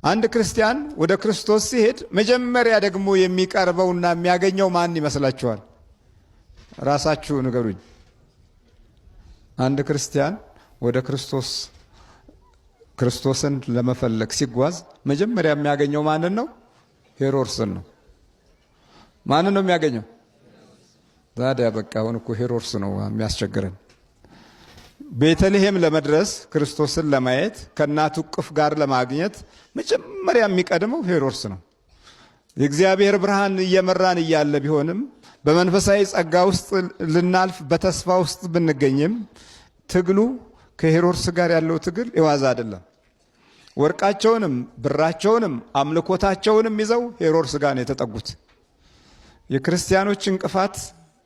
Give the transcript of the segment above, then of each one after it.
አንድ ክርስቲያን ወደ ክርስቶስ ሲሄድ መጀመሪያ ደግሞ የሚቀርበውና የሚያገኘው ማን ይመስላችኋል? ራሳችሁ ንገሩኝ። አንድ ክርስቲያን ወደ ክርስቶስ ክርስቶስን ለመፈለግ ሲጓዝ መጀመሪያ የሚያገኘው ማንን ነው? ሄሮድስን ነው። ማንን ነው የሚያገኘው? ታዲያ በቃ አሁን እኮ ሄሮድስ ነው የሚያስቸግረን። ቤተልሔም ለመድረስ፣ ክርስቶስን ለማየት፣ ከእናቱ እቅፍ ጋር ለማግኘት መጀመሪያ የሚቀድመው ሄሮድስ ነው። የእግዚአብሔር ብርሃን እየመራን እያለ ቢሆንም፣ በመንፈሳዊ ጸጋ ውስጥ ልናልፍ በተስፋ ውስጥ ብንገኝም፣ ትግሉ ከሄሮድስ ጋር ያለው ትግል የዋዛ አይደለም። ወርቃቸውንም ብራቸውንም አምልኮታቸውንም ይዘው ሄሮድስ ጋር ነው የተጠጉት። የክርስቲያኖች እንቅፋት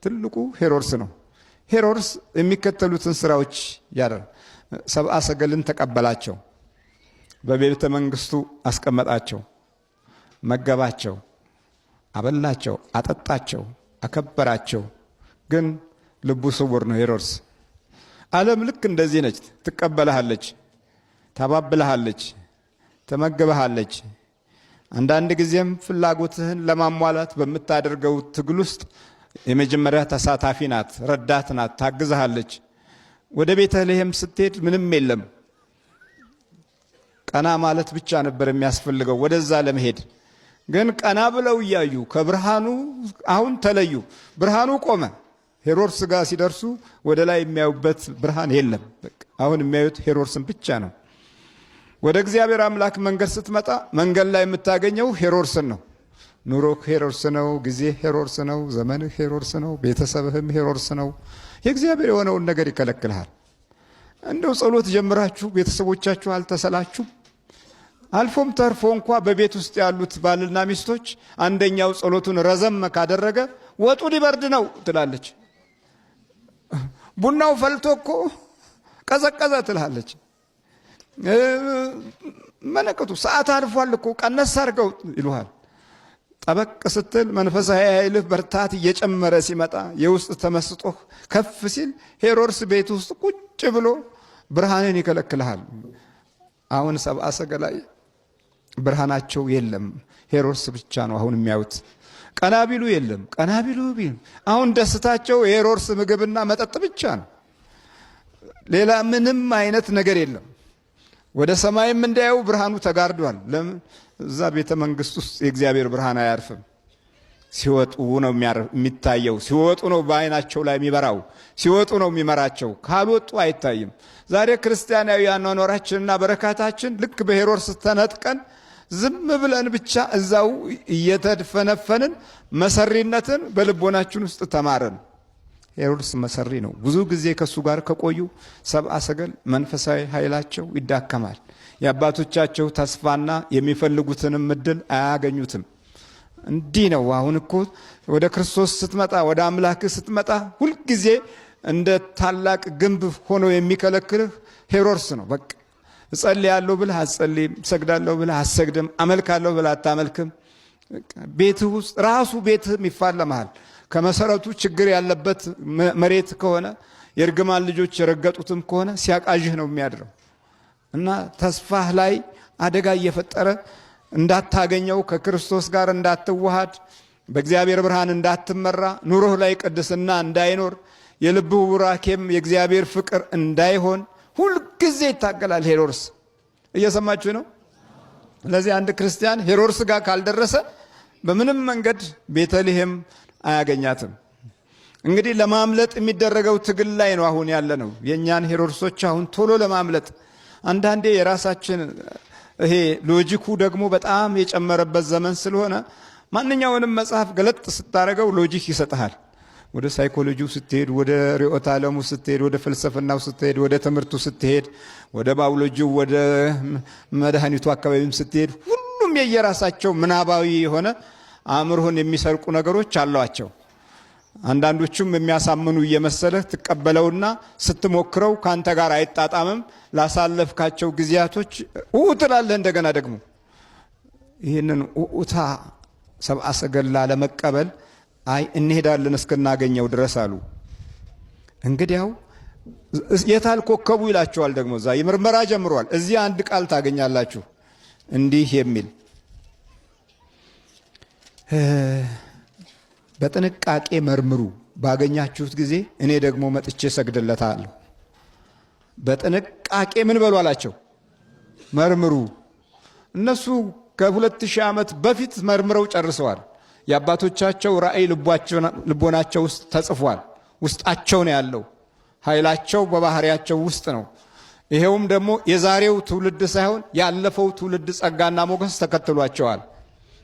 ትልቁ ሄሮድስ ነው። ሄሮድስ የሚከተሉትን ስራዎች ያደር ሰብአ ሰገልን ተቀበላቸው፣ በቤተ መንግስቱ አስቀመጣቸው፣ መገባቸው፣ አበላቸው፣ አጠጣቸው፣ አከበራቸው። ግን ልቡ ስውር ነው ሄሮድስ። ዓለም ልክ እንደዚህ ነች። ትቀበልሃለች፣ ታባብልሃለች፣ ትመግብሃለች። አንዳንድ ጊዜም ፍላጎትህን ለማሟላት በምታደርገው ትግል ውስጥ የመጀመሪያ ተሳታፊ ናት፣ ረዳት ናት፣ ታግዝሃለች። ወደ ቤተልሔም ስትሄድ ምንም የለም። ቀና ማለት ብቻ ነበር የሚያስፈልገው ወደዛ ለመሄድ። ግን ቀና ብለው እያዩ ከብርሃኑ አሁን ተለዩ። ብርሃኑ ቆመ። ሄሮድስ ጋር ሲደርሱ ወደ ላይ የሚያዩበት ብርሃን የለም። አሁን የሚያዩት ሄሮድስን ብቻ ነው። ወደ እግዚአብሔር አምላክ መንገድ ስትመጣ መንገድ ላይ የምታገኘው ሄሮድስን ነው። ኑሮ ሄሮድስ ነው። ጊዜ ሄሮድስ ነው። ዘመንህ ሄሮድስ ነው። ቤተሰብህም ሄሮድስ ነው። የእግዚአብሔር የሆነውን ነገር ይከለክልሃል። እንደው ጸሎት ጀምራችሁ ቤተሰቦቻችሁ አልተሰላችሁ? አልፎም ተርፎ እንኳ በቤት ውስጥ ያሉት ባልና ሚስቶች አንደኛው ጸሎቱን ረዘም ካደረገ ወጡ ሊበርድ ነው ትላለች። ቡናው ፈልቶ እኮ ቀዘቀዘ ትላለች። መነቅቱ ሰዓት አልፏል እኮ ቀነስ አድርገው ይሉሃል። ጠበቅ ስትል መንፈሳዊ ኃይልህ በርታት እየጨመረ ሲመጣ፣ የውስጥ ተመስጦህ ከፍ ሲል ሄሮድስ ቤት ውስጥ ቁጭ ብሎ ብርሃንን ይከለክልሃል። አሁን ሰብአ ሰገላይ ብርሃናቸው የለም፣ ሄሮድስ ብቻ ነው አሁን የሚያዩት። ቀና ቢሉ የለም፣ ቀና ቢሉ ቢሉ አሁን ደስታቸው የሄሮድስ ምግብና መጠጥ ብቻ ነው። ሌላ ምንም አይነት ነገር የለም። ወደ ሰማይም እንዳያዩ ብርሃኑ ተጋርዷል። ለምን? እዛ ቤተ መንግስት ውስጥ የእግዚአብሔር ብርሃን አያርፍም። ሲወጡ ነው የሚታየው። ሲወጡ ነው በአይናቸው ላይ የሚበራው። ሲወጡ ነው የሚመራቸው። ካልወጡ አይታይም። ዛሬ ክርስቲያናዊ አኗኗራችንና በረካታችን ልክ በሄሮድስ ተነጥቀን ዝም ብለን ብቻ እዛው እየተድፈነፈንን መሰሪነትን በልቦናችን ውስጥ ተማረን። ሄሮድስ መሰሪ ነው። ብዙ ጊዜ ከእሱ ጋር ከቆዩ ሰብአ ሰገል መንፈሳዊ ኃይላቸው ይዳከማል። የአባቶቻቸው ተስፋና የሚፈልጉትንም እድል አያገኙትም። እንዲህ ነው። አሁን እኮ ወደ ክርስቶስ ስትመጣ፣ ወደ አምላክህ ስትመጣ ሁልጊዜ እንደ ታላቅ ግንብ ሆኖ የሚከለክልህ ሄሮድስ ነው። በቃ እጸልያለሁ ብለህ አትጸልይም፣ እሰግዳለሁ ብለህ አትሰግድም፣ አመልካለሁ ብለህ አታመልክም። ቤትህ ውስጥ ራሱ ቤትህም ይፋለመሃል። ከመሰረቱ ችግር ያለበት መሬት ከሆነ፣ የእርግማን ልጆች የረገጡትም ከሆነ ሲያቃዥህ ነው የሚያድረው እና ተስፋህ ላይ አደጋ እየፈጠረ እንዳታገኘው፣ ከክርስቶስ ጋር እንዳትዋሃድ፣ በእግዚአብሔር ብርሃን እንዳትመራ፣ ኑሮህ ላይ ቅድስና እንዳይኖር፣ የልብህ ቡራኬም የእግዚአብሔር ፍቅር እንዳይሆን ሁልጊዜ ይታገላል ሄሮድስ። እየሰማችሁ ነው። ስለዚህ አንድ ክርስቲያን ሄሮድስ ጋር ካልደረሰ በምንም መንገድ ቤተልሔም አያገኛትም። እንግዲህ ለማምለጥ የሚደረገው ትግል ላይ ነው አሁን ያለ ነው። የእኛን ሄሮድሶች አሁን ቶሎ ለማምለጥ አንዳንዴ የራሳችን ይሄ logic ኡ ደግሞ በጣም የጨመረበት ዘመን ስለሆነ ማንኛውንም መጽሐፍ ገለጥ ስታደርገው logic ይሰጥሃል። ወደ ሳይኮሎጂው ስትሄድ፣ ወደ ርዕዮተ ዓለሙ ስትሄድ፣ ወደ ፍልስፍናው ስትሄድ፣ ወደ ትምህርቱ ስትሄድ፣ ወደ ባዮሎጂው፣ ወደ መድኃኒቱ አካባቢም ስትሄድ ሁሉም የየራሳቸው ምናባዊ የሆነ አእምሮህን የሚሰርቁ ነገሮች አሏቸው። አንዳንዶቹም የሚያሳምኑ እየመሰለህ ትቀበለውና ስትሞክረው ከአንተ ጋር አይጣጣምም። ላሳለፍካቸው ጊዜያቶች ኡ ትላለህ። እንደገና ደግሞ ይህንን ኡኡታ ሰብአ ሰገላ ለመቀበል አይ እንሄዳለን እስክናገኘው ድረስ አሉ። እንግዲያው የታል ኮከቡ ይላቸዋል። ደግሞ እዛ የምርመራ ጀምሯል። እዚህ አንድ ቃል ታገኛላችሁ። እንዲህ የሚል በጥንቃቄ መርምሩ፣ ባገኛችሁት ጊዜ እኔ ደግሞ መጥቼ እሰግድለታለሁ። በጥንቃቄ ምን በሉ አላቸው? መርምሩ። እነሱ ከ2000 ዓመት በፊት መርምረው ጨርሰዋል። የአባቶቻቸው ራእይ ልቦናቸው ውስጥ ተጽፏል። ውስጣቸው ነው ያለው። ኃይላቸው በባህሪያቸው ውስጥ ነው። ይሄውም ደግሞ የዛሬው ትውልድ ሳይሆን ያለፈው ትውልድ ጸጋና ሞገስ ተከትሏቸዋል።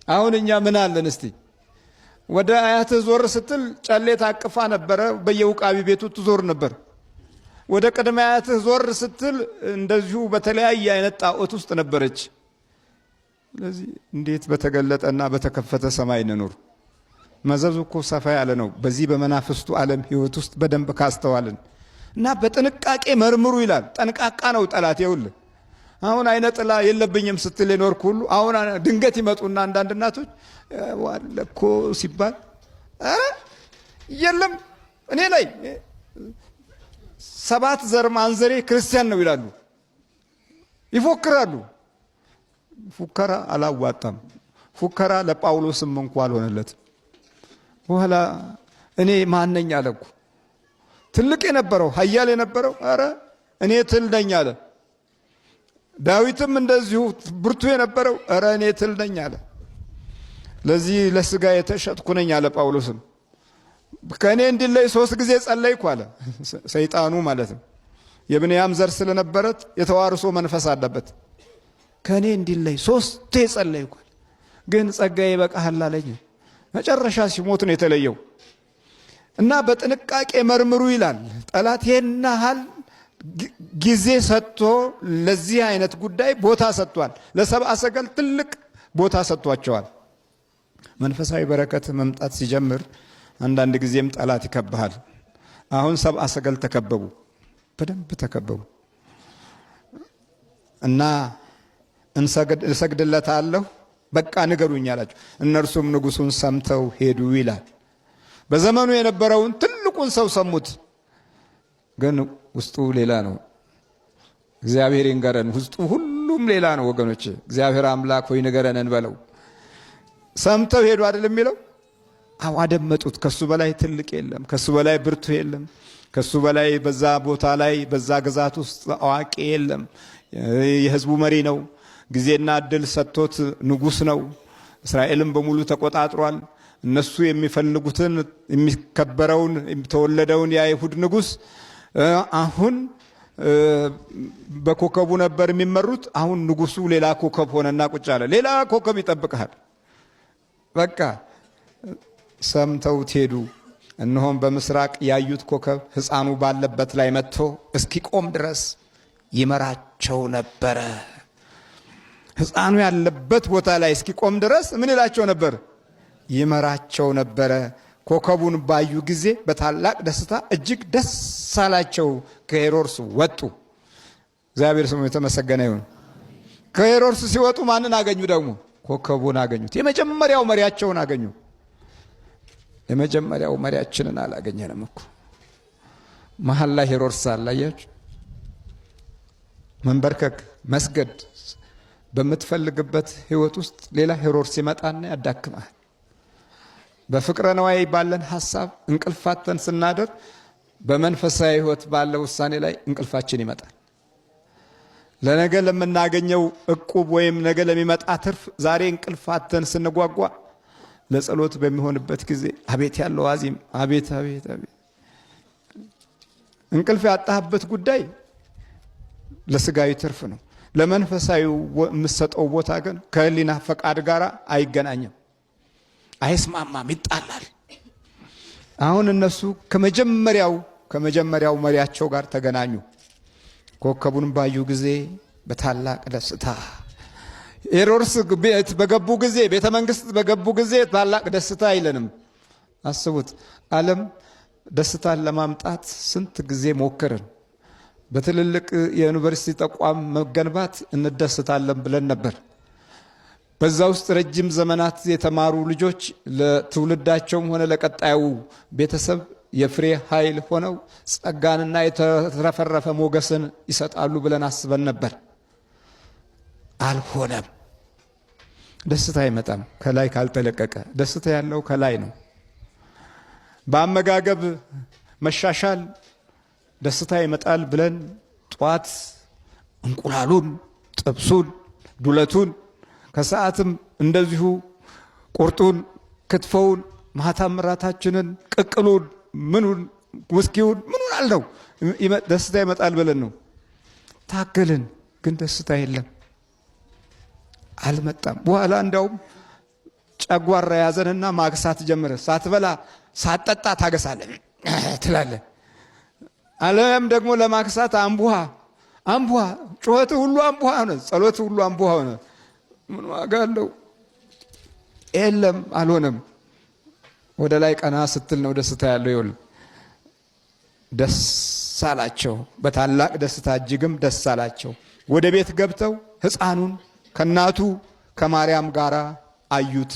አሁን እኛ ምን አለን እስቲ? ወደ አያትህ ዞር ስትል ጨሌ ታቅፋ ነበረ፣ በየውቃቢ ቤቱ ትዞር ነበር። ወደ ቅድመ አያትህ ዞር ስትል እንደዚሁ በተለያየ አይነት ጣዖት ውስጥ ነበረች። ስለዚህ እንዴት በተገለጠና በተከፈተ ሰማይ እንኑር? መዘዙ እኮ ሰፋ ያለ ነው። በዚህ በመናፍስቱ ዓለም ህይወት ውስጥ በደንብ ካስተዋልን እና በጥንቃቄ መርምሩ ይላል። ጠንቃቃ ነው ጠላት። ይኸውልህ አሁን አይነ ጥላ የለብኝም ስትል የኖርክ ሁሉ አሁን ድንገት ይመጡና አንዳንድ እናቶች ዋለ እኮ ሲባል ኧረ የለም እኔ ላይ 7 ዘር ማንዘሬ ክርስቲያን ነው ይላሉ፣ ይፎክራሉ። ፉከራ አላዋጣም። ፉከራ ለጳውሎስም እንኳ አልሆነለትም። በኋላ እኔ ማነኝ አለ እኮ ትልቅ የነበረው ኃያል የነበረው ኧረ እኔ ትል ነኝ አለ። ዳዊትም እንደዚሁ ብርቱ የነበረው ኧረ እኔ ትል ነኝ አለ። ለዚህ ለስጋ የተሸጥኩ ነኝ አለ። ጳውሎስም ከእኔ እንዲለይ 3 ጊዜ ጸለይኩ አለ። ሰይጣኑ ማለት ነው። የብንያም ዘር ስለነበረት የተዋርሶ መንፈስ አለበት። ከእኔ እንዲለይ 3 ጸለይኩ አለ። ግን ጸጋዬ ይበቃሃል አለኝ። መጨረሻ ሲሞት ነው የተለየው። እና በጥንቃቄ መርምሩ ይላል። ጠላት ይሄን ያህል ጊዜ ሰጥቶ ለዚህ አይነት ጉዳይ ቦታ ሰጥቷል። ለሰብአ ሰገል ትልቅ ቦታ ሰጥቷቸዋል። መንፈሳዊ በረከት መምጣት ሲጀምር አንዳንድ ጊዜም ጠላት ይከብሃል። አሁን ሰብአ ሰገል ተከበቡ፣ በደንብ ተከበቡ። እና እሰግድለታለሁ በቃ ንገሩኝ አላቸው። እነርሱም ንጉሱን ሰምተው ሄዱ ይላል። በዘመኑ የነበረውን ትልቁን ሰው ሰሙት፣ ግን ውስጡ ሌላ ነው። እግዚአብሔር ይንገረን፣ ውስጡ ሁሉም ሌላ ነው ወገኖች። እግዚአብሔር አምላክ ሆይ ንገረን እንበለው። ሰምተው ሄዱ አይደል የሚለው? አዎ አደመጡት። ከሱ በላይ ትልቅ የለም፣ ከሱ በላይ ብርቱ የለም፣ ከሱ በላይ በዛ ቦታ ላይ በዛ ግዛት ውስጥ አዋቂ የለም። የህዝቡ መሪ ነው። ጊዜና እድል ሰጥቶት ንጉስ ነው። እስራኤልን በሙሉ ተቆጣጥሯል። እነሱ የሚፈልጉትን የሚከበረውን የተወለደውን የአይሁድ ንጉስ አሁን በኮከቡ ነበር የሚመሩት። አሁን ንጉሱ ሌላ ኮከብ ሆነና ቁጭ አለ። ሌላ ኮከብ ይጠብቅሃል። በቃ ሰምተውት ሄዱ። እነሆም በምስራቅ ያዩት ኮከብ ሕፃኑ ባለበት ላይ መጥቶ እስኪቆም ድረስ ይመራቸው ነበረ። ሕፃኑ ያለበት ቦታ ላይ እስኪቆም ድረስ ምን ይላቸው ነበር? ይመራቸው ነበረ። ኮከቡን ባዩ ጊዜ በታላቅ ደስታ እጅግ ደስ አላቸው። ከሄሮድስ ወጡ። እግዚአብሔር ስሙ የተመሰገነ ይሁን። ከሄሮድስ ሲወጡ ማንን አገኙ? ደግሞ ኮከቡን አገኙት። የመጀመሪያው መሪያቸውን አገኙ። የመጀመሪያው መሪያችንን አላገኘንም እኮ። መሀል ላይ ሄሮድስ አለ። አያችሁ፣ መንበርከክ መስገድ በምትፈልግበት ህይወት ውስጥ ሌላ ሄሮድስ ይመጣና ያዳክማል። በፍቅረ ነዋይ ባለን ሐሳብ እንቅልፋተን ስናደር በመንፈሳዊ ህይወት ባለ ውሳኔ ላይ እንቅልፋችን ይመጣል። ለነገ ለምናገኘው እቁብ ወይም ነገ ለሚመጣ ትርፍ ዛሬ እንቅልፋተን ስንጓጓ ለጸሎት በሚሆንበት ጊዜ አቤት ያለው አዚም አቤት አቤት አቤት። እንቅልፍ ያጣህበት ጉዳይ ለስጋዊ ትርፍ ነው። ለመንፈሳዊ የምትሰጠው ቦታ ግን ከህሊና ፈቃድ ጋር አይገናኝም፣ አይስማማም፣ ይጣላል። አሁን እነሱ ከመጀመሪያው መሪያቸው ጋር ተገናኙ። ኮከቡን ባዩ ጊዜ በታላቅ ደስታ ሄሮድስ ቤት በገቡ ጊዜ ቤተ መንግስት በገቡ ጊዜ ታላቅ ደስታ አይለንም። አስቡት፣ ዓለም ደስታን ለማምጣት ስንት ጊዜ ሞከርን። በትልልቅ የዩኒቨርሲቲ ተቋም መገንባት እንደሰታለን ብለን ነበር። በዛ ውስጥ ረጅም ዘመናት የተማሩ ልጆች ለትውልዳቸውም ሆነ ለቀጣዩ ቤተሰብ የፍሬ ኃይል ሆነው ጸጋንና የተረፈረፈ ሞገስን ይሰጣሉ ብለን አስበን ነበር። አልሆነም። ደስታ አይመጣም ከላይ ካልተለቀቀ። ደስታ ያለው ከላይ ነው። በአመጋገብ መሻሻል ደስታ ይመጣል ብለን ጠዋት እንቁላሉን፣ ጥብሱን፣ ዱለቱን ከሰዓትም እንደዚሁ ቁርጡን፣ ክትፎውን፣ ማታም እራታችንን ቅቅሉን፣ ምኑን፣ ውስኪውን ምኑን አልነው ደስታ ይመጣል ብለን ነው ታገልን። ግን ደስታ የለም፣ አልመጣም። በኋላ እንዲያውም ጨጓራ ያዘንና ማግሳት ጀመረ። ሳትበላ ሳትጠጣ ታገሳለህ ትላለህ። አለም ደግሞ ለማግሳት አምቡሃ አምቡሃ፣ ጩኸት ሁሉ አምቡሃ ሆነ፣ ጸሎት ሁሉ አምቡሃ ሆነ። ምን ዋጋ አለው? የለም፣ አልሆነም። ወደ ላይ ቀና ስትል ነው ደስታ ያለው። ይኸውልህ ደስ አላቸው፣ በታላቅ ደስታ እጅግም ደስ አላቸው። ወደ ቤት ገብተው ሕፃኑን ከእናቱ ከማርያም ጋር አዩት፣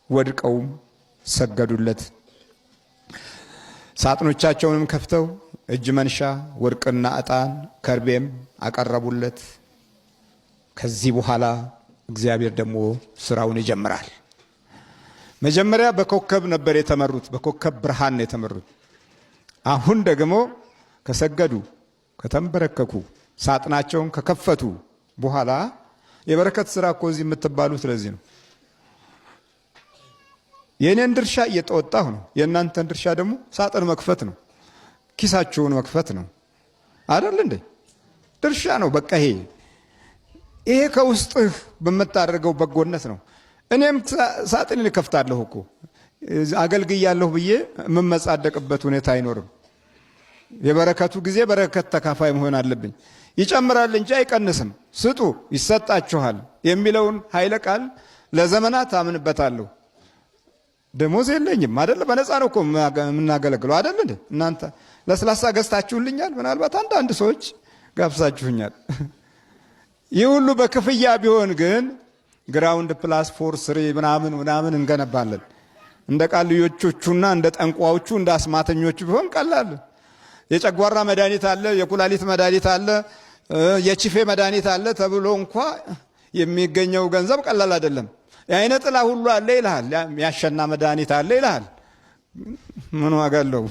ወድቀውም ሰገዱለት። ሳጥኖቻቸውንም ከፍተው እጅ መንሻ ወርቅና ዕጣን ከርቤም አቀረቡለት። ከዚህ በኋላ እግዚአብሔር ደግሞ ስራውን ይጀምራል። መጀመሪያ በኮከብ ነበር የተመሩት፣ በኮከብ ብርሃን ነው የተመሩት። አሁን ደግሞ ከሰገዱ ከተንበረከኩ ሳጥናቸውን ከከፈቱ በኋላ የበረከት ስራ እኮ እዚህ የምትባሉት ለዚህ ነው። የእኔን ድርሻ እየተወጣሁ ነው። የእናንተን ድርሻ ደግሞ ሳጥን መክፈት ነው፣ ኪሳችሁን መክፈት ነው። አይደል እንዴ? ድርሻ ነው። በቃ ይሄ ከውስጥህ በምታደርገው በጎነት ነው። እኔም ሳጥን እከፍታለሁ እኮ አገልግያለሁ ብዬ የምመጻደቅበት ሁኔታ አይኖርም። የበረከቱ ጊዜ በረከት ተካፋይ መሆን አለብኝ። ይጨምራል እንጂ አይቀንስም። ስጡ ይሰጣችኋል የሚለውን ኃይለ ቃል ለዘመናት አምንበታለሁ። ደሞዝ የለኝም አይደለ? በነፃ ነው እኮ የምናገለግለው አይደል እንዴ? እናንተ ለስላሳ ገዝታችሁልኛል። ምናልባት አንዳንድ ሰዎች ጋብዛችሁኛል። ይህ ሁሉ በክፍያ ቢሆን ግን ground plus 4 3 ምናምን ምናምን እንገነባለን። እንደ ቃልዮቹና እንደ ጠንቋዎቹ እንደ አስማተኞቹ ቢሆን ቀላል። የጨጓራ መድኃኒት አለ፣ የኩላሊት መድኃኒት አለ፣ የቺፌ መድኃኒት አለ ተብሎ እንኳ የሚገኘው ገንዘብ ቀላል አይደለም። የአይነ ጥላ ሁሉ አለ ይልሃል፣ ያሸና መድኃኒት አለ ይልሃል። ምን ዋጋ አለው?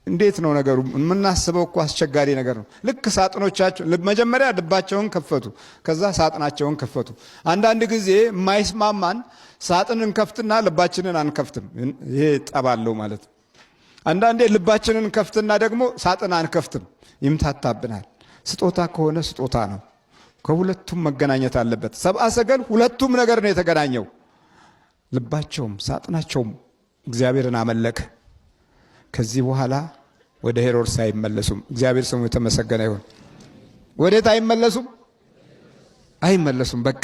እንዴት ነው ነገሩ? የምናስበው እኮ አስቸጋሪ ነገር ነው። ልክ ሳጥኖቻቸው መጀመሪያ ልባቸውን ከፈቱ፣ ከዛ ሳጥናቸውን ከፈቱ። አንዳንድ ጊዜ የማይስማማን ሳጥን እንከፍትና ልባችንን አንከፍትም። ይሄ ጠባለው ማለት ነው። አንዳንዴ ልባችንን ከፍትና ደግሞ ሳጥን አንከፍትም፣ ይምታታብናል። ስጦታ ከሆነ ስጦታ ነው። ከሁለቱም መገናኘት አለበት። ሰብአ ሰገል ሁለቱም ነገር ነው የተገናኘው። ልባቸውም ሳጥናቸውም እግዚአብሔርን አመለከ። ከዚህ በኋላ ወደ ሄሮድስ አይመለሱም። እግዚአብሔር ስሙ የተመሰገነ ይሁን። ወዴት አይመለሱም? አይመለሱም። በቃ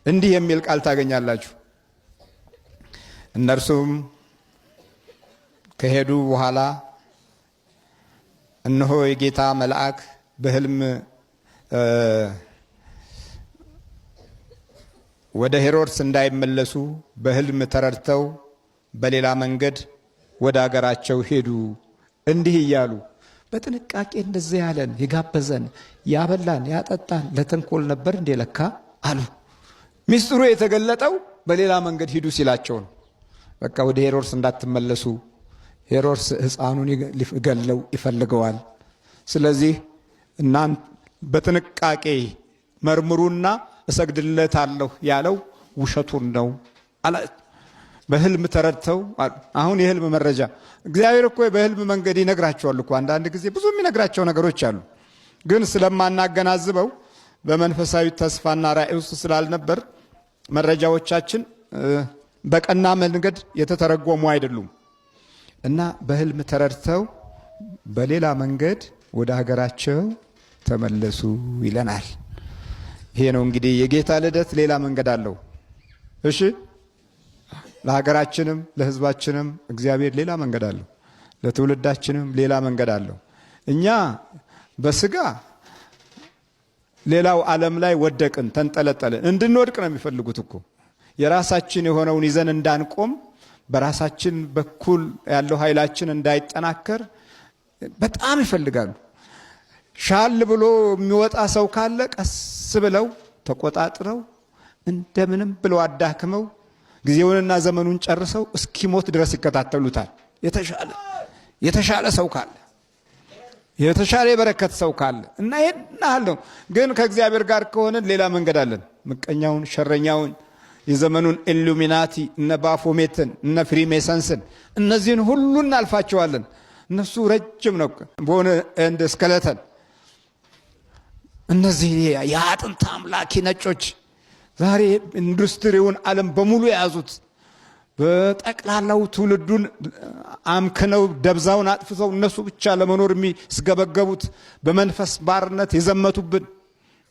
እንዲህ የሚል ቃል ታገኛላችሁ። እነርሱም ከሄዱ በኋላ እነሆ የጌታ መልአክ በሕልም ወደ ሄሮድስ እንዳይመለሱ በሕልም ተረድተው በሌላ መንገድ ወደ አገራቸው ሄዱ። እንዲህ እያሉ በጥንቃቄ እንደዚህ ያለን የጋበዘን ያበላን ያጠጣን ለተንኮል ነበር እንዴ ለካ አሉ። ሚስጥሩ የተገለጠው በሌላ መንገድ ሂዱ ሲላቸው ነው። በቃ ወደ ሄሮድስ እንዳትመለሱ፣ ሄሮድስ ሕፃኑን ሊገለው ይፈልገዋል። ስለዚህ እናንተ በጥንቃቄ መርምሩና እሰግድለታለሁ ያለው ውሸቱን ነው አላ በህልም ተረድተው አሁን የህልም መረጃ እግዚአብሔር እኮ በህልም መንገድ ይነግራቸዋል እኮ አንዳንድ ጊዜ ብዙ የሚነግራቸው ነገሮች አሉ። ግን ስለማናገናዝበው በመንፈሳዊ ተስፋና ራእይ ውስጥ ስላልነበር መረጃዎቻችን በቀና መንገድ የተተረጎሙ አይደሉም እና በህልም ተረድተው በሌላ መንገድ ወደ ሀገራቸው ተመለሱ ይለናል። ይሄ ነው እንግዲህ የጌታ ልደት ሌላ መንገድ አለው። እሺ ለሀገራችንም ለሕዝባችንም እግዚአብሔር ሌላ መንገድ አለው። ለትውልዳችንም ሌላ መንገድ አለው። እኛ በስጋ ሌላው ዓለም ላይ ወደቅን፣ ተንጠለጠልን። እንድንወድቅ ነው የሚፈልጉት እኮ የራሳችን የሆነውን ይዘን እንዳንቆም፣ በራሳችን በኩል ያለው ኃይላችን እንዳይጠናከር በጣም ይፈልጋሉ። ሻል ብሎ የሚወጣ ሰው ካለ ቀስ ብለው ተቆጣጥረው እንደምንም ብለው አዳክመው ጊዜውንና ዘመኑን ጨርሰው እስኪሞት ድረስ ይከታተሉታል። የተሻለ ሰው ካለ፣ የተሻለ የበረከት ሰው ካለ እና ይሄን ያህል ነው። ግን ከእግዚአብሔር ጋር ከሆነን ሌላ መንገድ አለን። ምቀኛውን፣ ሸረኛውን፣ የዘመኑን ኢሉሚናቲ፣ እነ ባፎሜትን፣ እነ ፍሪሜሰንስን እነዚህን ሁሉ እናልፋቸዋለን። እነሱ ረጅም ነው bone and skeleton። እነዚህ የአጥንት አምላኪ ነጮች ዛሬ ኢንዱስትሪውን ዓለም በሙሉ የያዙት፣ በጠቅላላው ትውልዱን አምክነው ደብዛውን አጥፍተው እነሱ ብቻ ለመኖር የሚስገበገቡት፣ በመንፈስ ባርነት የዘመቱብን፣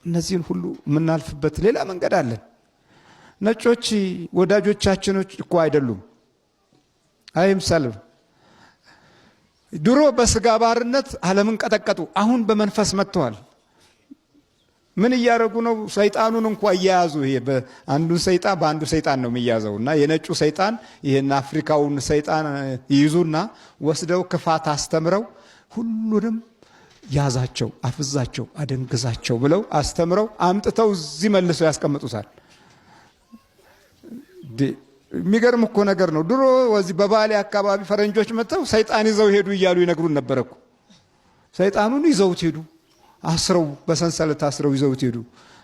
እነዚህን ሁሉ የምናልፍበት ሌላ መንገድ አለን። ነጮች ወዳጆቻችን እኮ አይደሉም። አይምሰልም። ድሮ በስጋ ባርነት ዓለምን ቀጠቀጡ። አሁን በመንፈስ መጥተዋል። ምን እያደረጉ ነው? ሰይጣኑን እንኳ እየያዙ፣ ይሄ አንዱን ሰይጣን በአንዱ ሰይጣን ነው የሚያዘው እና የነጩ ሰይጣን ይሄን አፍሪካውን ሰይጣን ይይዙና ወስደው ክፋት አስተምረው ሁሉንም ያዛቸው፣ አፍዛቸው፣ አደንግዛቸው ብለው አስተምረው አምጥተው እዚህ መልሰው ያስቀምጡታል። የሚገርም እኮ ነገር ነው። ድሮ እዚህ በባሌ አካባቢ ፈረንጆች መጥተው ሰይጣን ይዘው ሄዱ እያሉ ይነግሩን ነበር እኮ። ሰይጣኑን ይዘውት ሄዱ። አስረው፣ በሰንሰለት አስረው ይዘውት ሄዱ።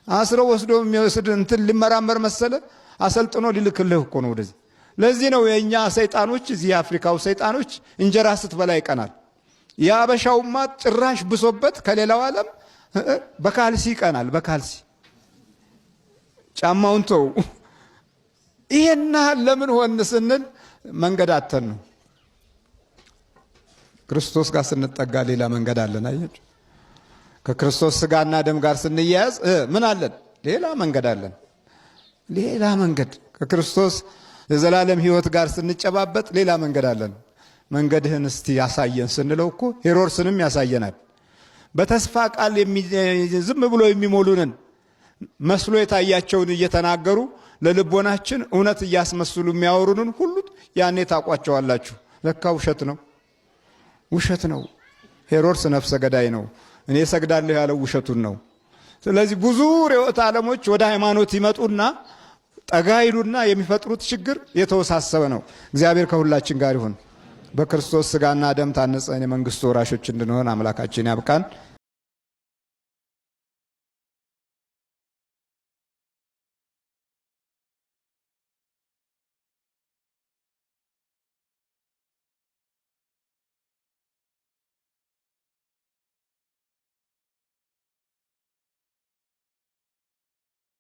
አስረው ወስዶ የሚወስድ እንትን ሊመራመር መሰለ፣ አሰልጥኖ ሊልክልህ እኮ ነው ወደዚህ። ለዚህ ነው የእኛ ሰይጣኖች፣ እዚህ የአፍሪካው ሰይጣኖች እንጀራ ስትበላ ይቀናል። የአበሻውማ ጭራሽ ብሶበት ከሌላው ዓለም በካልሲ ይቀናል። በካልሲ ጫማውን ተው። ይሄን ለምን ሆን ስንል መንገድ አተን ነው። ክርስቶስ ጋር ስንጠጋ ሌላ መንገድ አለን። አያችሁ፣ ከክርስቶስ ስጋና ደም ጋር ስንያያዝ ምን አለን? ሌላ መንገድ አለን። ሌላ መንገድ፣ ከክርስቶስ የዘላለም ሕይወት ጋር ስንጨባበጥ ሌላ መንገድ አለን። መንገድህን እስቲ ያሳየን ስንለው እኮ ሄሮድስንም ያሳየናል። በተስፋ ቃል ዝም ብሎ የሚሞሉንን፣ መስሎ የታያቸውን እየተናገሩ ለልቦናችን እውነት እያስመስሉ የሚያወሩንን ሁሉ ያኔ ታውቋቸዋላችሁ። ለካ ውሸት ነው፣ ውሸት ነው። ሄሮድስ ነፍሰ ገዳይ ነው። እኔ ሰግዳለሁ ያለው ውሸቱን ነው። ስለዚህ ብዙ ርዕዮተ ዓለሞች ወደ ሃይማኖት ይመጡና ጠጋ ይሉና የሚፈጥሩት ችግር የተወሳሰበ ነው። እግዚአብሔር ከሁላችን ጋር ይሁን። በክርስቶስ ስጋና ደም ታንጸን የመንግስቱ ወራሾች እንድንሆን አምላካችን ያብቃን።